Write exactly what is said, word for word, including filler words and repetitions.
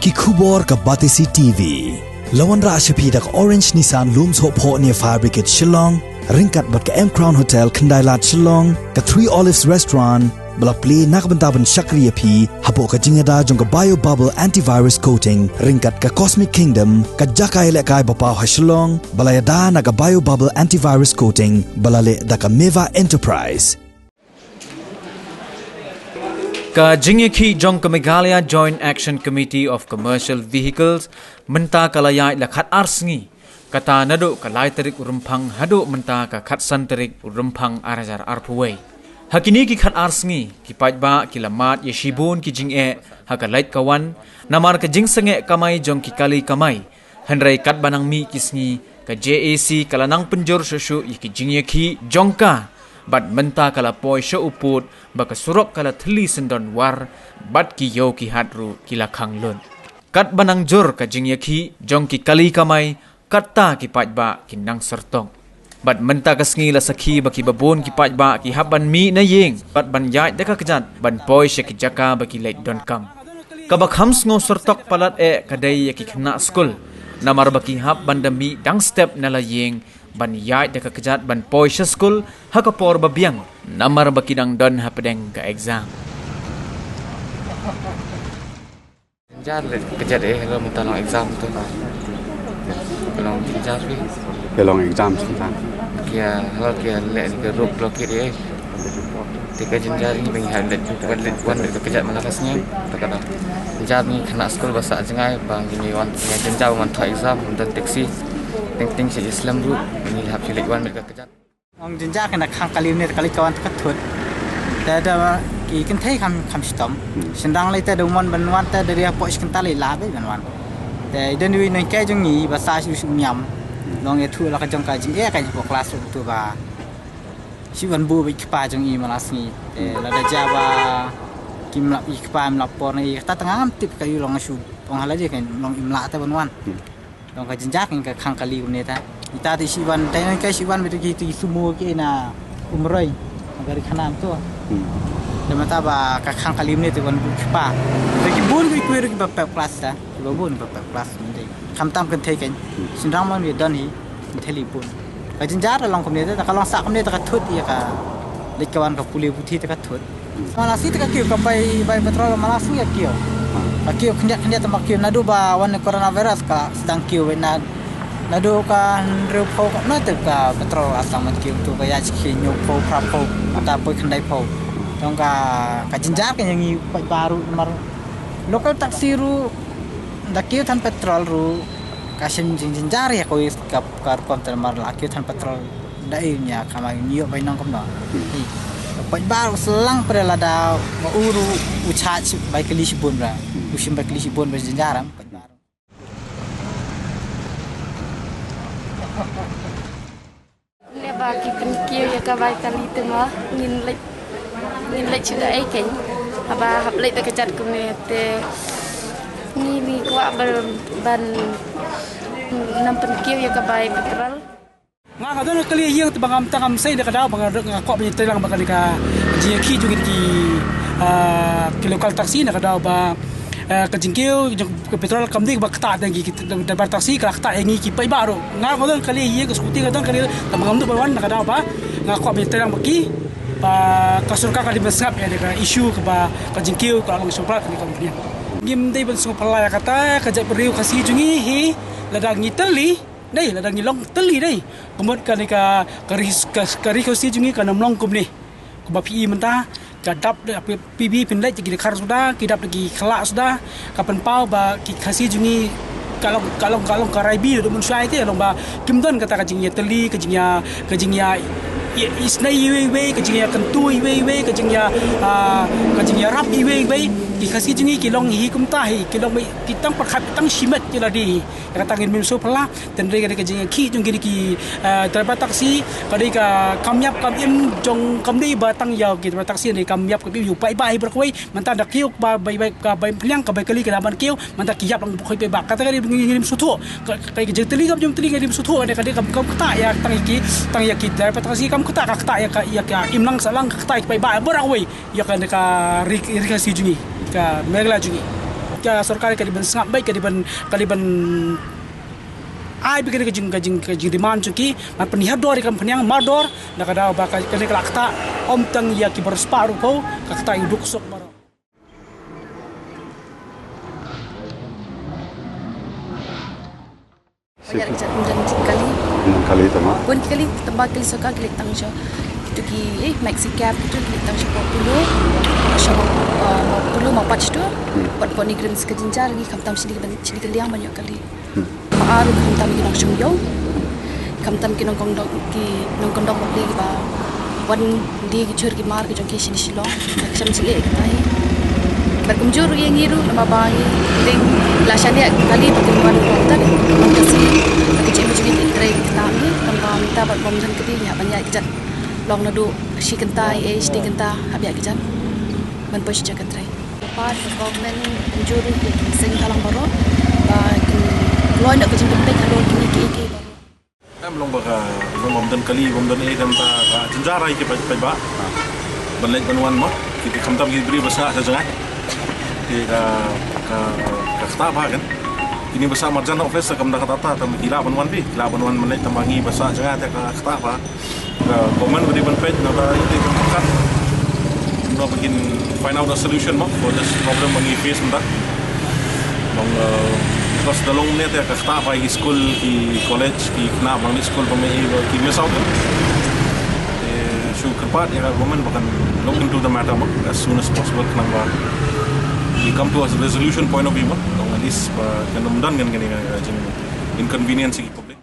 Ki khubor ka Batesi T V. La wanrah sha phi da ka Orange Nissan Lum Sohphoh near Fire Brigade Shillong, ryngkat bad ka M Crown Hotel Khyndailad Shillong, ka Three Olives Restaurant, ba la plie na ka bynta ban shakri ïa phi hapoh ka jingïada jong ka Bio Bubble Antivirus Coating, ryngkat ka Cosmic Kingdom, ka jaka ïalehkai ba paw ha Shillong, ba la ïada na ka Bio Bubble Antivirus Coating, ba la leh da ka Meva Enterprise. Ka jingïakhih jong ka Meghalaya Joint Action Committee of Commercial Vehicles mynta ka la ïaid la khatar sngi, kata naduh ka lai tarik u Rymphang haduh mynta ka khatsan tarik u Rymphang ar hajar arphew wei. Ha kine ki khatar sngi, ki paidbah ki la mad ïa shibun ki jingeh ha ka leit ka wan, namar ka jingsangeh kamai jong ki kali kamai. Hynrei katba nang mih ki sngi, ka J A C ka la nang pynjur shuh shuh ïa ki jingïakhih jong ka, bad mynta ka la poi sha u pud ba ka surok ka la thylli syndon war, bad ki ïew ki hat ruh ki la khang lut. Katba nang jur ka jingïakhih jong ki kali kamai, katta ki paidbah ki nang syrtok. Bad mynta ka sngi la sakhi ba kiba bun ki paidbah ki hap ban mih na ïing bad ban ïaid da ka kjat ban poi sha ki jaka ba ki leit donkam. Kaba kham sngew syrtok palat eh ka dei ïa ki khynnah skul, namar ba ki hap ban da mih dang step na la ïing ban ïaid da ka kjat ban poi sha skul ha ka por ba biang, namar ba ki dang don hapdeng ka exam. Jynjar leh ka kjat eh, haba mynta long exam tu. Ka long jynjar phi. Ka long exam mynta. Ki ïa, haba ki ïa leh ka road blockade eh. Te ka jynjar ngi ba ngi hap leit, ba leit wan leit ka kjat man la ka sngi. Te ka long jynjar ngi khynnah skul ba sah jngai ba ngi wan, ngi jynjar ban thoh exam, ban don taxi. Teng teng sha slem ruh, ngi hap shu leit wan leit ka kjat. Ong jynjar kane khang kali mynne, kali ka wan te ka thut. Te da ki kynthei kham, kham shitom. Hmm. Shynrang lei te da mon ban wan te da ri hapoh shi kynta lei lah beit ban wan. Te i don iwei i nonghikai jong ngi ba sah shu shu ñiam. Hmm. Long ïathuh la ka jong ka jingeh ka jong ka klas ruh tu ba shi wan buh beit kpa jong i man la sngi. Te lada jia ba kim lah i kpa, im lah por na i, kata tang ngam tip ka ïu long shu ong ha la dei ka long im lah te ban wan. Hmm. Long ka jynjar kane ka khang kali kumne ta. Ita te shi wan, te nang kai shi wan beit ki, ki sumo ki na Umroi. Gari khanam tu. Hmm. Te mynta ba ka khang kali kumne te wan bu kpa. Te ki bun ki kuir ki ba pep klas ta. Ki ba bun ba pep klas mynta. Kham tam kynthei kan. Hmm. Shynrang mon ki don hi. Kynthei li bun. Ka jynjar long kumne ta, ka long sah kumne ta ka thut ïa ka. Leit ka wan ka pule puthi ta ka thut. Malasngi te ka kiew ka bai, bai petrol malasngi ka kiew. Ka kiew khyndiat khyndiat te ma kiew naduh ba wan coronavirus ka sdang kiew na, naduh ka hynriew phew ka na te ka petrol ka sdang man kiew tu ka ïa shi hynñiew phew phra phew ta poi khyndai phew. Tang ka, ka jynjar ka ïa ngi paidbah ruh namar local taxi ruh da kiew than petrol ruh ka shem jing jynjar ïa ka, ka, ka rukom te namar la kiew than petrol. Dei nia kama nio bai nong kumno. Hi. Paidbah u slang pre lada ma uru u chach bai kali shibun ra. U shim bai kali shibun bai jynjar am. Ne ba ki pynkiew ïa ka bai kali te ma ngin leit, ngin leit shu da ai kein. Haba hap leit da ka jat kumne te ngi, ngi kwah ban, ban nam pynkiew ïa ka bai petrol. Nga nga don kali ïing te ba ngam tang ngam sei da ka daw ba nga, nga kwah ban ïatreilang ba kane ka jingïakhih jong ki, ah, ki local taxi na ka daw ba, ah, ka jingkiew jong ka petrol kam dei ba ktah da ki, ki driver taxi ka la ktah ïa ngi ki paidbah ruh. Nga nga don kali ïing ka scooty nga don kali te ba ngam dei ban wan na ka daw ba nga kwah ban ïatreilang ba ki ba ka sorkar ka dei ban sngap ïa ka issue kaba ka jingkiew ka long issue palat kane ka company. Ngim dei ban sngewphylla ïa kata ka jaitbynriew Khasi jong ngi hi lada ngi teli. Dei, lada ngi long teli dei. Ka mut kane ka, ka ri, ka, ka ri Khasi jong ngi kan ym long kumne. Kumba phi i mynta, ka dap da phi, phi, phi phin leit ki dkhar suda, ki dap da ki khlak suda, ka pynpaw ba ki Khasi jong ngi ka long, ka long, ka long ka rai bi da mynshwa te, long ba kim don kata ka jingïateli, ka jingïa, ka jingïa, i, isynei iwei iwei, ka jingïakyntu iwei iwei, ka jingïa, ah, ka jingïarap iwei iwei. Ki Khasi jong ngi ki long hi kumta hi, ki long ba ki tang pyrkhat tang shimet ki la dei hi. Kata ngin ym sngewphylla. Te hynrei ka dei ka jingïakhih jong kine ki, eh, driver taxi, ka dei ka kam ïap kam im jong, kam dei ba tang ïa ki driver taxi, dei kam ïap kam im ïa u paidbah hi baroh kawei. Mynta da kiew ba bai, bai, ka bai phliang, ka bai kali, ka da ban kiew, mynta ki ïap lang baroh kawei paidbah. Kata ka dei ngin ym sngewthuh. Ka, ka jingteli kam jingteli ngin ym sngewthuh, ka dei ka kam, kam ktah ïa tang ïa ki, tang ïa ki driver taxi kam ktah, ka ktah ïa ka, ïa ka im lang sah lang, ka ktah ïa ki paidbah baroh kawei. Ïa kane ka ri, ri Khasi jong ngi, ka Meghalaya jong ngi. Ka sorkar ka dei ban sngap bad ka dei ban, ka dei ban ai bad ka dei ka jing, ka jing, ka jingdemand jong ki ban pynhiar dor ïa ka pynïang mardor, na ka daw ba ka, kane ka la ktah, ym tang ïa ki baroh spah ruh phew, ka ktah ïa u duk suk baroh. Ïa ki jait umdan kali. Umdan kali tama. Bun kali, tang ba kali sorkar kali tang sha. Kitu ki, eh, maxi cab kitu kali tang sha Mawpulu. Sha Maw-, uh, Mawpulu, Mawpach tu. Hmm. Pat poni green ka jinjar lagi khamtam shili ban, shili ka liang ban ïoh kali. Hmm. Ba ar khamtam ki nongshong ïew. Khamtam ki nongkyndong, ki nongkyndong bapli ba wan die ki jhur ki mar ki jong ki shane Shillong. Ka shem jingeh kita hi. Bad kumjuh ruh ïa ngi ruh namar ba ngi dang la shaniah kali ba kin wan wan ta dei. Wan ka sngi ba ki jingeh jong ngi ki trei kita ngi. Namar ba mynta bad bym don kti ngi hap ban ïaid ki jait long naduh shi kynta ïa shi kynta hap ïaid ki jait ban poi sha jaka trei. Pat ka government kumjuh ruh ïa ki seng bhalang baroh ba kin kloi noh ka jingpynpeit halor kine kiei kiei baroh. Em long ba ka, long bym don kali, bym don ei, te mynta ka jynjar ïa ki paid, paidbah. Ban leit ban wan mo, ki, ki khamtam ki briew ba sah sha jngai. Ki ka, ka, ka ktah bha kan. Kine ba sah marjan office ka mynta ka tata, te ki lah ban wan phi, ki lah ban wan ban leit, te ma ngi ba sah jngai te ka ktah bha. Ka government ba dei ban peit na ka ïa ka kan. Kumno ba kin find out a solution mo for this problem ba ngi face mynta. Long, uh, because da long ne te ka ktah ba ki school, ki college, ki khynnah ba ngi school ba ngi ba ki miss out. Eh, shu kyrpad ïa ka government ba kan look into the matter mo as soon as possible khnang ba we come to a resolution point of view mo. Long at least ba kan ym don ngan ngan ngan jing inconvenience ki public.